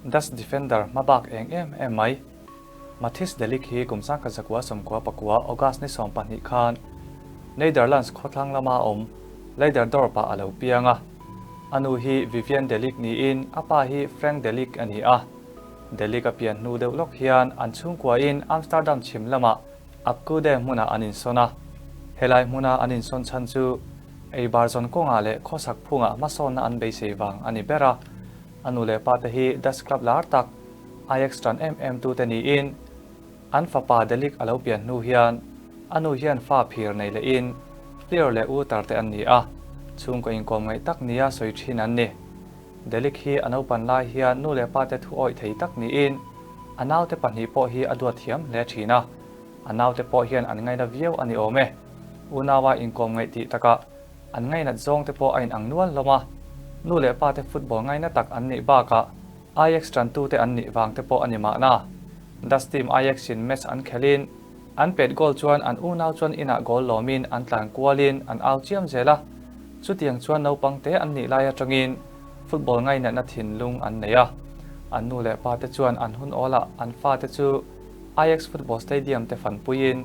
Dutch defender hmabak eng em em mai. Matthijs de Ligt hi kum 1999 August ni 12 khan Nederlands khawthlang lama awm Leiderdorp-ah a lo piang a. A nu hi Vivian de Ligt niin a pa hi Frank de Ligt a ni a. De Ligt a pian hnu deuh lawk hian an chhungkuain Amsterdam chhim lamah Apkude hmunah an insawn a. Helai hmuna an insawn chhan chu eibar zawn kawngah leh khawsak phungah hmasawnna an beisei vang a ni ber a. A nu leh pa te hi Dutch club lar tak Ajax tan em em tute niin an fapa De Ligt a lo pian hnu hian a nu hian fa phir nei lehin Fleur leh Wouter te an ni a, chhungkaw inkawm ngaih tak nia sawi thin an ni. De Ligt hi a naupan lai hian nu leh pa te thu awih thei tak niin a naute pahnih pawh hi a duat thiam hle thin a, a naute pawh hian an ngaina viau a ni awm e. Unaua inkawm ngaih tih takah an ngainat zawng te pawh a inang nual hlawm a, nu leh pa te football ngaina tak an nih bakah Ajax tantute an nih vang te pawh a ni mahna. Dutch team Ajax in match an khelhin an pet goal chuan an unau chuan inah goal lawmin an tlan kualin an au chiam zel a, chutiang chuan naupang te an nih lai atangin football ngainatna thinlung an nei a. An nu leh pa te chuan an hun awlah an fate chu Ajax football stadium te fanpuiin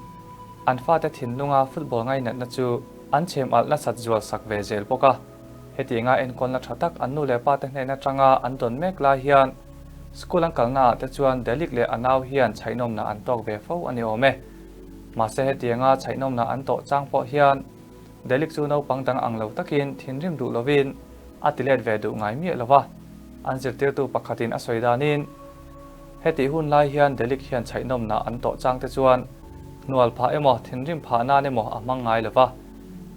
an fate thinlunga football ngainatna chu an chhem alh nasat zual sak ve zel bawk a. Hetianga enkawlna tha tak an nu leh pa te hnen atanga an dawn mek lai hian school an kalna ah te chuan De Ligt leh a nau hian chhaihnawmna an tawk ve fo a ni awm e. Mahse hetianga chhaihnawmna an tawh chang pawh hian De Ligt chu naupang dang ang lo takin thinrim duh lovin a ti let ve duh ngai miah lova. An zirtirtu pakhatin a sawi danin hetih hun lai hian De Ligt hian chhaihnawmna an tawh chang te chuan hnual phah emaw thinrim phah nan emaw a hmang ngai lova.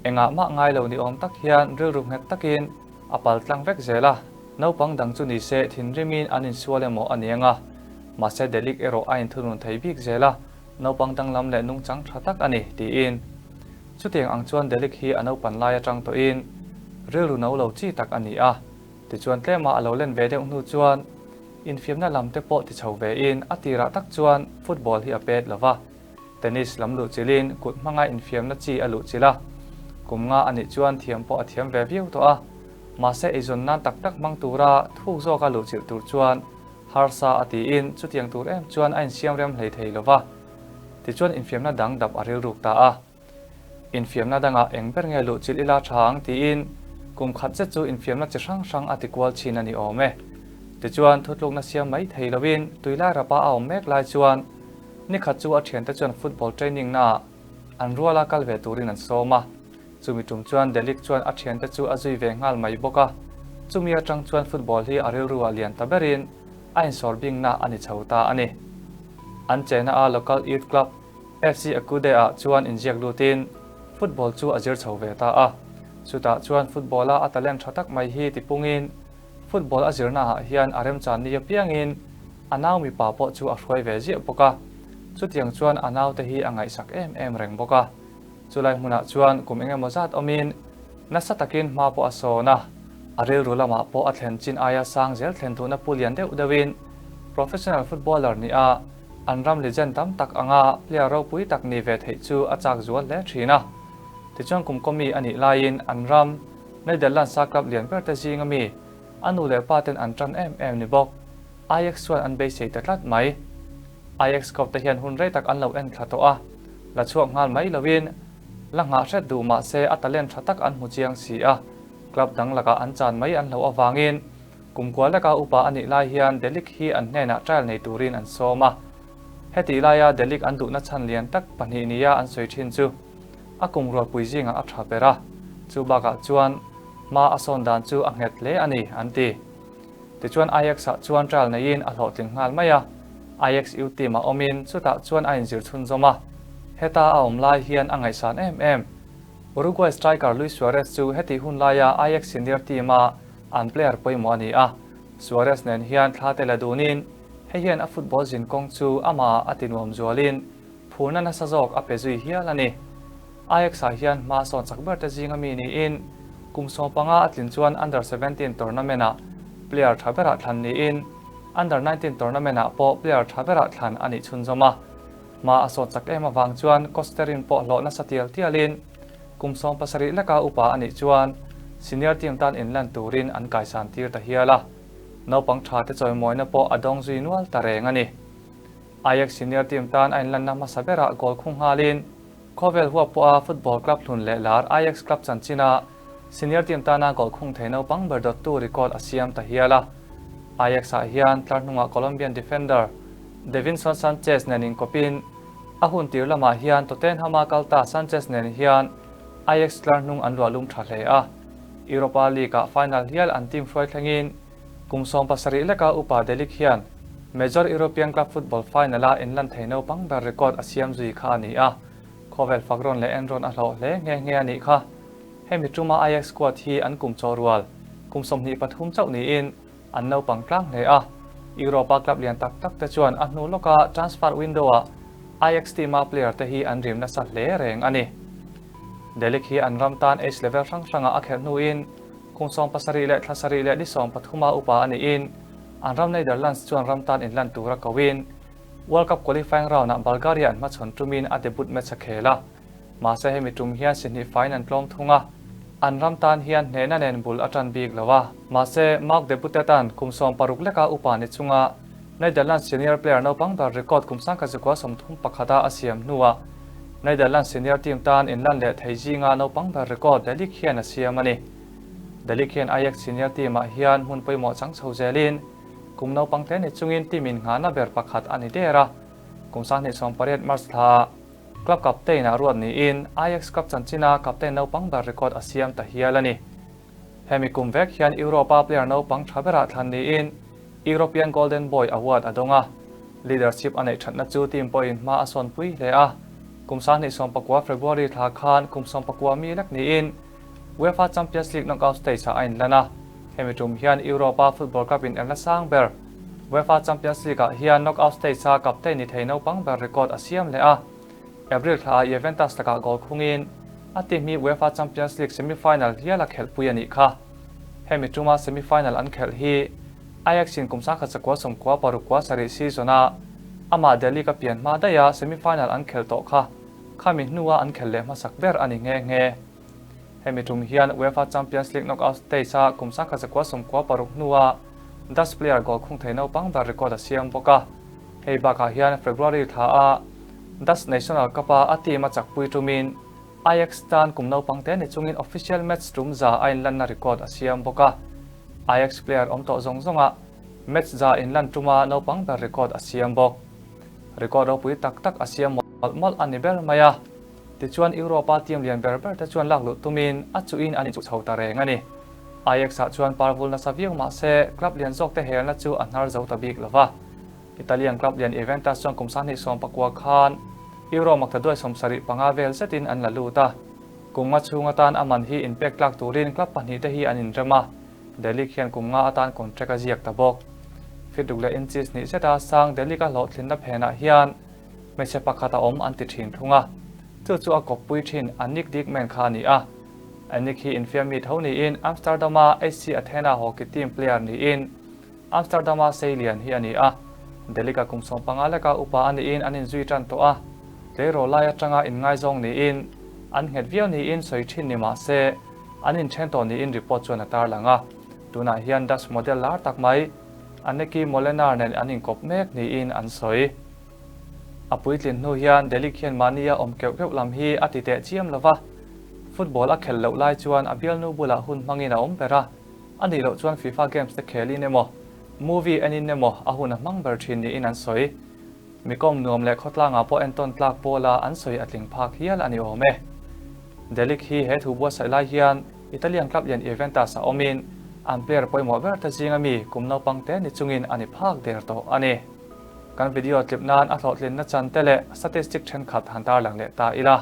Engah mah ngai lo ni awm tak hian rilru nghet takin a pal tlang vek zel a, naupang dang chu ni se thinrimin an insual emaw a ni ang a, mahse De Ligt erawh a inthunun thei bik zel a, naupang danglam leh nungchang tha tak a ni, tiin. Chutiang ang chuan De Ligt hi a naupan lai atang tawhin rilru no lo chi tak a ni a, tichuan tlema a lo len ve deuh hnu chuan infiamna lam te pawh ti chho vein a tirah tak chuan football hi a pet lo va. Tennis lam luh chilhin kut hmanga infiamna chi a luh chilh a, kum nga a nih chuan thiam pawh a thiam ve viau tawh a, mahse eizawn nan tak tak hmang tura thuk zawka luh chilh tur chuan harsa a tiin chutiang tur em chuan a insiam rem hlei thei lo va, tichuan infiamna dang dap a rilruk ta a. Infiamna dangah eng ber nge luh chilh ila tha ang tiin kum khat zet chu infiamna chi hrang hrang a ti kual chin a ni awm e. Tichuan thutlukna siam mai thei loin tuilai rapa a awm mek lai chuan ni khat chu a thiante chuan football training naah an ruala kal ve turin an sawm a. Chumi tum chuan De Ligt chuan a thiante chu a zui ve nghal mai bawk a. Chumi atang chuan football hi a rilru ah lian ta berin a insawr bingna a ni chho ta a ni. An chena a local youth club FC Akude ah chuan inziak lutin football chu a zir chho ve ta a. Chutah chuan football a a talent tha tak mai hi tipungin football a zirna ah hian a remchan ni apiangin a nau mipa pawh chu a hruai ve ziah bawk a. Chutiang chuan a naute hi a ngaihsak em em reng bawk a. Chulai hmunah chuan kum engemaw zat awmin nasa takin hma pawh a sawn a, a rilru lamah pawh a thlen chin aia sang zel thlen duhna pu lian deuh deuhin professional footballer nih a an ram legend tam tak anga player ropui tak ni ve theih chu a chak zual hle thin a. Tichuan kum kawmi a nih laiin an ram Netherlands a club lian ber te zinga mi a nu leh pa ten an tan em em ni bawk. Ajax chuan an beisei ta tlat mai. Ajax club te hian hun rei tak an lo en thla tawh a, la chhuak nghal mai loin la nghah hret duh mah se a talent tha tak an hmu chiang si a, club dang lakah an chan mai an hlauh avangin Kum kua leka upa a nih lai hian De Ligt hi an hnenah trial nei turin an sawm a. Hetih laia De Ligt an duhna chhan lian tak pahnih nia an sawi thin chu a kum rualpui zingah a tha ber a, chu bakah chuan hma a sawn dan chu a nghet hle a ni, an ti. Tichuan Ajax-ah chuan trial neiin a hlawhtling nghal mai a, Ajax U team-ah awmin chutah chuan a inzir chhunzawm a, heta a awm lai hian a ngaihsan em em. Uruguay striker Luis Suarez chu hetih hun laia Ajax senior team-a An player pawimawh a ni a, Suarez nen hian thla te la dunin hei hian a football zin kawng chu amah a ti nuam zualin phurna nasa zawk a pe zui hial a ni. Ajax-ah hian hma sawn chak ber te zinga mi niin kum 15 a tlin chuan Under 17 tournament-ah player tha berah thlan niin Under 19 tournament-ah pawh player tha berah thlan a nih chhunzawm a. Hma a sawn chak em avang chuan Kosterin pawh hlawh nasa tial tialin Kum 17 leka upa a nih chuan senior team tan inlan turin an kaisan tir ta hial a. Naupang tha te chawimawina pawh a dawng zui nual ta reng a ni. Ajax senior team tan a inlanna hmasa berah goal khung nghalin khawvel huap pawha football club hlun leh lar Ajax club chanchina senior team tana goal khung thei naupang ber dawttu record a siam ta hial a. Ajax ah hian tlar hnungah Colombian defender Davinson Sanchez nen inkawpin a hun tir lamah hian Tottenham-a kal ta Sanchez nen hian Ajax tlar hnung an luah lum tha hle a. Europa League-ah final hial an team hruai thlengin Kum 17 leka upa De Ligt hian Major European Club Football Final-a inlan thei naupang ber record a siam zui kha a ni a, khawvel fak rawn leh en rawn a hlawh hle nghe nghe a nih kha. Hemi tuma Ajax squad hi an kum chawh rual kum 23 chauh niin an naupang tlang hle a, Europa club lian tak tak te chuan a hnu lawka transfer window-ah Ajax team-a player te hi an rim nasa hle reng a ni. De Ligt hi an ram tan age level hrang hrangah a khelh hnuin Kum 17 leh thla sarih leh ni 13 a upa a niin an ram Netherlands chuan ram tan inlan tura koin World Cup qualifying round-ah Bulgaria an hmachhawn tumin a debut match a khel a. Mahse hemi tum hian si hnih faiin an tlawm thung a, an ram tan hian hnehna nen bul a tan bik lo a. Mahse Mark de Butet-a'n kum 16 leka upa ni chunga Netherlands senior player naupang ber record kum 1931 a siam hnuah Netherlands senior team tan inlan leh thei zinga naupang ber record De Ligt hian a siam a ni. De Ligt hian Ajax senior team-ah hian hmun pawimawh chang chho zelin kum naupang te ni chungin team innghahna ber pakhat a ni der a. Kum 2018 March thlaah club captain-ah ruat niin Ajax club chanchina captain naupang ber record a siam ta hial a ni. Hemi kum vek hian Europe-a player naupang tha berah thlan niin European Golden Boy Award a dawng a. Leadership a neih thatna chu team pawhin hma a sawnpui hle a. Kum 2019 February thla khan kum 19 mi lek niin UEFA Champions League knockout stage-ah a inlan a. Hemi tum hian Europe-a football club inelna sang ber UEFA Champions League-ah hian knockout stage-a captain ni thei naupang ber record a siam leh a. April thlaah Juventus lakah goal khungin a team hi UEFA Champions League semi-final hial a khelhpui a nih kha. Hemi tuma semi-final an khelh hi Ajax-in kum 1996 season-a amah De Ligt a pian hma daiha semi-final an khelh tawh kha khami hnua an khelh leh hmasak ber a ni nghe nghe. Hemi tum hian UEFA Champions League knockout stage-a kum 1996 hnua Dutch player goal khung thei naupang ber record a siam bawk a. Hei bakah hian February thlaah Dutch National Cup-a a team a chakpui tumin Ajax tan kum naupang te ni chungin official match tum za a inlanna record a siam bawk a. Ajax player awm tawh zawng zawngah match za inlan tuma naupang ber record a siam bawk. Record ropui tak tak a siam mawlh mawlh a ni ber mai a. Tichuan Europe-a team lian ber ber te chuan lak luh tumin a chuhin an inchuh chho ta reng a ni. Ajax-ah chuan parvul nasa viau mah se club lian zawk te helna chu a hnar zo ta bik lo va. Italian club lian Juventus chuan kum 2019 khan Euro maktaduai 75 vel zetin an la lut a. Kum nga chhung atan a man hi inpek tlak turin club pahnih te hi an inrem a, De Ligt hian kum nga atan contract a ziak ta bawk. Fit ruk leh inches hnih zeta sang De Ligt a hlawhtlinna phenah hian hmeichhe pakhat a awm an ti thin thung a, chu chu a kawppui thin Annick Dijkman kha a ni a. Annick hi infiam mi tho niin Amsterdam-a HC Athena hockey team player niin Amsterdam-a seilian hi a ni a. De Ligt-a kum 15 leka upa a niin an inzui tan tawh a, tleirawl lai atanga inngaizawng niin an nghet viau niin sawi thin ni mah se an inthen tawh niin report chuan a tarlang a. Tunah hian Dutch model lar tak mai Anneke Molenaar nen an inkawp mek niin an sawi. A puitlin hnu hian De Ligt hian mahnia awm keuh keuh lam hi a ti teh chiam lo va, football a khelh loh lai chuan a bialnu bulah hun hmangin a awm ber a, a nih loh chuan FIFA games te khelin emaw, movie enin emaw a hun a hmang ber thin niin an sawi. Mikawm nuam leh khawtlangah pawh entawn tlak pawla an sawi a tling phak hial a ni awm e. De Ligt hi he thu buatsaih lai hian Italian club lian Juventus a awmin an player pawimawh ber te zinga mi kum naupang te ni chungin a ni phak der tawh a ni. Kan video tlip nan a hlawhtlinna chan te leh statistic thenkhat han tarlang leh ta ila.